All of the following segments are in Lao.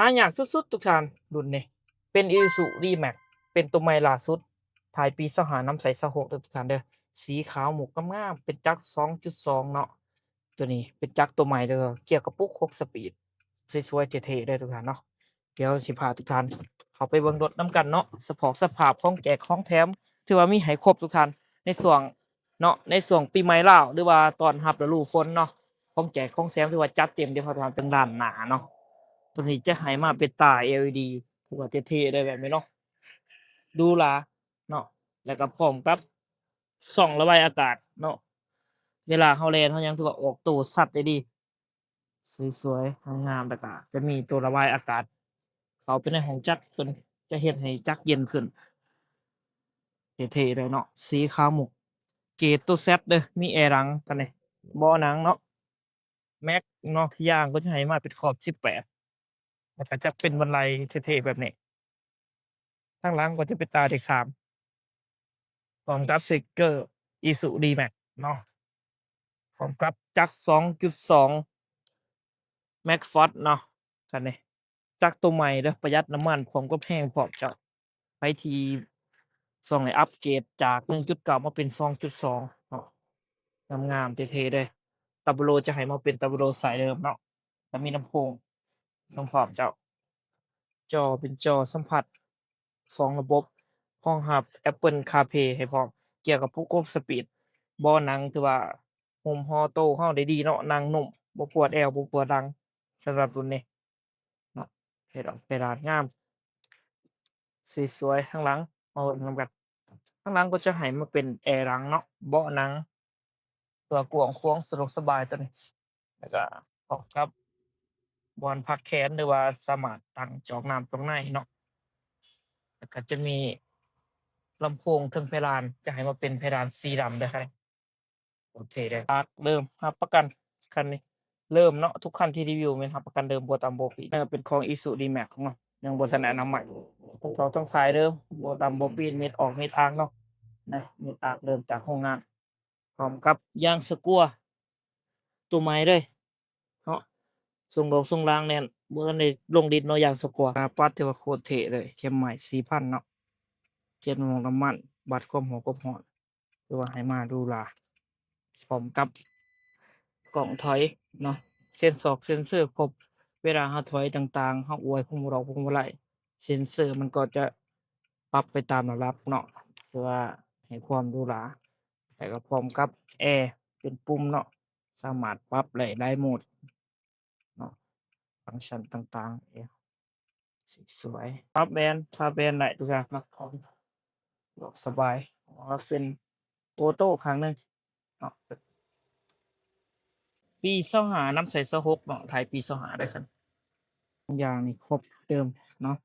າຍາກສຸດໆ ທຸກທ່ານ ລຸ້ນນີ້ ເປັນ Isuzu D-Max ເປັນໂຕໃໝ່ລ່າສຸດ ທ້າຍປີຊາວຫ້າ ນຳໃສ່ຊາວຫົກເດີທຸກທ່ານເດີ. ສີຂາວໝົກງາມໆ ເປັນຈັກສອງຈຸດສອງເນາະ. ໂຕນີ້ເປັນຈັກໂຕໃໝ່ເດີ ເກຍກະປຸກຫົກສະປີດ ສວຍໆ ເທ່ໆ ເດີທຸກທ່ານເນາະ. ດຽວຊິພາທຸກທ່ານເຂົ້າໄປເບິ່ງລົດນຳກັນເນາະ ສະພອກສະພາບຂອງແຈກຂອງແຖມ ຖືວ່າມີໃຫ້ຄົບທຸກທ່ານ ໃນຊ່ວງເນາະ ໃນຊ່ວງປີໃໝ່ລາວ ຫຼືວ່າຕ້ອນຮັບລະດູຝົນເນາະ ຂອງແຈກຂອງແຖມຖືວ່າຈັດເຕັມເດ້ ເພາະວ່າເປັນດ້ານໜ້າເນາະ. ໂຕນີ້ຈະໃຫ້ມາເປັນຕາ LED ຖືວ່າເທ່ໆ ເລີຍແບບນີ້ເນາະ ຫຼູຫຼາເນາະ ແລ້ວກໍພ້ອມກັບຊ່ອງລະບາຍອາກາດເນາະ ເວລາເຮົາແລ່ນເຮົາຍັງຖືວ່າອອກໂຕຊັດໄດ້ດີ ສວຍໆ ງາມໆ ແລ້ວກະຈະມີໂຕລະບາຍອາກາດເຂົ້າໄປໃນຫ້ອງຈັກ ເຊິ່ງຈະເຮັດໃຫ້ຈັກເຢັນຂຶ້ນ ເທ່ໆ ເລີຍເນາະ. ສີຂາວໝົກ ເກດໂຕ Z ເດີ ມີແອຫຼັງກັນນີ້ ເບາະໜັງເນາະ ແມັກເນາະ ຍາງກໍຈະໃຫ້ມາເປັນຂອບສິບແປດ ແລ້ວກໍຈະເປັນບັນໄດເທ່ໆ ແບບນີ້. ທາງຫຼັງກໍຈະເປັນຕາເລກສາມ ພ້ອມກັບສະຕິກເກີ Isuzu D-Max ເນາະ ພ້ອມກັບຈັກສອງຈຸດສອງ Maxxforce ເນາະ ຄັນນີ້ ຈັກໂຕໃໝ່ເດີ ປະຢັດນ້ຳມັນ ພ້ອມກັບແຮງພ້ອມເຈົ້າ. ໃຜທີ່ຊ່ວງໄດ້ອັບເກຣດຈາກໜຶ່ງຈຸດເກົ້າມາເປັນສອງຈຸດສອງເນາະ ງາມໆ ເທ່ໆ ເລີຍ. ຕັບເບິລໂອຈະໃຫ້ມາເປັນຕັບເບິລໂອສາຍເດີມເນາະ ແລະ ມີລຳໂພງ ສຳພ້ອມເຈົ້າ ຈໍເປັນຈໍສຳຜັດສອງລະບົບ ຮອງຮັບ Apple CarPlay ໃຫ້ພ້ອມ ເກຍກະປຸກຫົກສະປີດ ເບາະໜັງຖືວ່າຫຸ້ມຫໍ່ໂຕເຮົາໄດ້ດີເນາະ ນັ່ງນຸ້ມ ບໍ່ປວດແອວ ບໍ່ປວດຫຼັງ ສຳລັບລຸ້ນນີ້ເນາະ. ເຮັດອອກເພດານງາມ ສວຍໆ ທາງຫຼັງ ມາເບິ່ງນຳກັນ. ທາງຫຼັງກໍຈະໃຫ້ມາເປັນແອຫຼັງເນາະ ເບາະໜັງ ຕົວກວ້າງຂວາງສະດວກສະບາຍຕົວນີ້ ແລ້ວກະພ້ອມກັບບ່ອນພັກແຂນ ຫຼືວ່າສາມາດຕັ້ງຈອກນ້ຳຈອກໃນເນາະ. ແລ້ວກະຈະມີລຳໂພງເທິງເພດານ ຈະໃຫ້ມາເປັນເພດານສີດຳເດີ ໂອເຄເດີ. ອາກເດີມຮັບປະກັນ ຄັນນີ້ເດີມເນາະ ທຸກຄັນທີ່ຣີວິວແມ່ນຮັບປະກັນເດີມ ບໍ່ຕຳບໍ່ປີດ ເປັນຂອງ Isuzu D-Max ເນາະ ຍັງບໍ່ທັນໄດ້ອະນາໄມ ທັງເກົ່າທັງທ້າຍເດີມ ບໍ່ຕຳບໍ່ປີດ ເມັດອອກເມັດອາກເນາະ ນະ ເມັດອາກເດີມຈາກໂຮງງານ ພ້ອມກັບຢາງສະກົວໂຕໃໝ່ເລີຍເນາະ ຊົງດອກຊົງລາງແໜ້ນ ບໍ່ທັນໄດ້ລົງດິນເນາະ ຢາງສະກົວ. ໜ້າປັດຖືວ່າໂຄດເທ່ເລີຍ ເຂັມໄມ້ສີ່ພັນເນາະ ເກັບນ້ຳມັນ ວັດຄວາມຮ້ອນ ຄວາມຮ້ອນ ຖືວ່າໃຫ້ມາຫຼູຫຼາ ພ້ອມກັບກ້ອງຖອຍເນາະ ເຊັນຊອກເຊັນເຊີຄົບ ເວລາເຮົາຖອຍຕ່າງໆ ເຮົາອວຍພວງມາລັຍ ພວງມາໄລ ເຊັນເຊີມັນກໍຈະປັບໄປຕາມລຳດັບເນາະ ຖືວ່າໃຫ້ຄວາມຫຼູຫຼາ ແລ້ວກໍພ້ອມກັບແອເປັນປຸ່ມເນາະ ສາມາດປັບໄດ້ຫຼາຍໂໝດ ເນາະ ຟັງຊັນຕ່າງໆ ເອີ ສວຍ ປັບແບນ ປັບແບນໄດ້ທຸກຢ່າງເນາະ ສະດວກສະບາຍ ເປັນໂອໂຕ້ຂ້າງໜຶ່ງເນາະ ປີຊາວຫ້າ ນຳໃສ່ຊາວຫົກເນາະ ທ້າຍປີຊາວຫ້າໄດ້ຄັນ ທຸກຢ່າງນີ້ຄົບເດີມເນາະ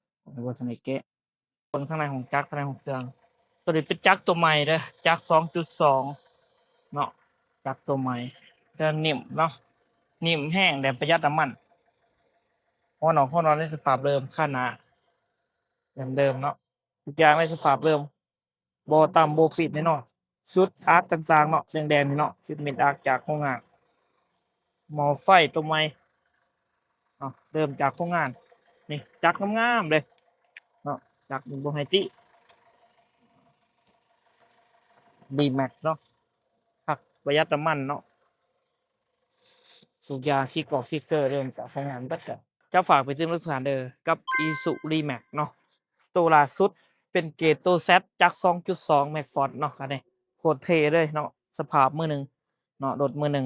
ບໍ່ທັນໄດ້ແກະ. ເບິ່ງທາງໃນຫ້ອງຈັກ ທາງໃນຫ້ອງເຄື່ອງ ໂຕນີ້ເປັນຈັກໂຕໃໝ່ເດີ ຈັກສອງຈຸດສອງເນາະ ຈັກໂຕໃໝ່ ແຕ່ໜິ້ມເນາະ ໜິ້ມແຮງ ແລະ ປະຢັດນ້ຳມັນ ຫົວນອກຫົວນອນໃນສະພາບເດີມ ຄານາເດີມໆເນາະ ທຸກຢ່າງໃນສະພາບເດີມ ບໍ່ຕຳບໍ່ປີດແນ່ນອນ. ຊຸດອາກຕ່າງໆເນາະ ແດງໆນີ້ເນາະ ຊຸດເມັດອາກຈາກໂຮງງານ ໝໍ້ໄຟໂຕໃໝ່ເນາະ ເລີ່ມຈາກໂຮງງານ ນີ້ຈັກງາມໆເລີຍເນາະ ຈັກນີ້ບໍ່ໃຫ້ຕິ D-Max ເນາະ ຄັກ ປະຢັດນ້ຳມັນເນາະ ສູບຢາງ ສະຕິກເກີ ເລີ່ມຈາກໂຮງງານເບິດແລ້ວ. ຈະຝາກໄປເຕືອນທຸກທ່ານເດີ ກັບ Isuzu D-Max ເນາະ ໂຕລ່າສຸດເປັນເກຣດໂຕ Z ຈັກສອງຈຸດສອງ Maxxforce ເນາະ ຄັນນີ້ໂຄດເທ່ເລີຍເນາະ ສະພາບມືໜຶ່ງເນາະ ລົດມືໜຶ່ງ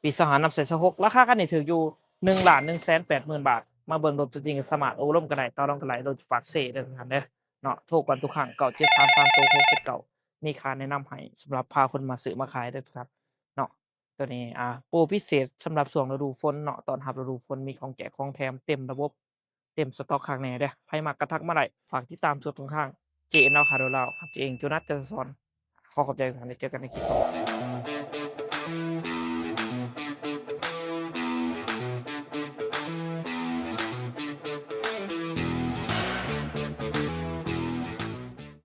ປີຊາວຫ້າ ນຳໃສ່ຊາວຫົກ ລາຄາຄັນນີ້ຖືກຢູ່ ໜຶ່ງລ້ານໜຶ່ງແສນແປດໝື່ນບາດ. ມາເບິ່ງລົດຕົວຈິງກໍສາມາດໂອ້ລົມກັນໄດ້ ຕໍ່ລອງກັນໄດ້ ໂດຍສະເພາະປາກເຊເດີ ທ່ານເດີເນາະ ໂທກວນທຸກຄັ້ງ ເກົ້າເຈັດສາມສາມ ຫົກເຈັດເກົ້າ ມີຄ່າແນະນຳໃຫ້ ສຳລັບພາຄົນມາຊື້ມາຂາຍເດີທຸກທ່ານເນາະ. ຕົວນີ້ ອ່າ ໂປຣພິເສດສຳລັບຊ່ວງລະດູຝົນເນາະ ຕ້ອນຮັບລະດູຝົນ ມີຂອງແຈກຂອງແຖມເຕັມລະບົບ ເຕັມສະຕັອກຄັກແນ່ເດີ. ໃຜມັກກໍທັກມາໄດ້ ຝາກຕິດຕາມຊ່ອງທາງ ເຈເອັນ ລາວຂາຍໂດຍລາວ ເຈເອັນ ໂຈນັດ ຈັນທະສອນ. ຂໍຂອບໃຈທຸກທ່ານ ແລ້ວເຈີກັນໃນຄລິບຕໍ່ໄປ.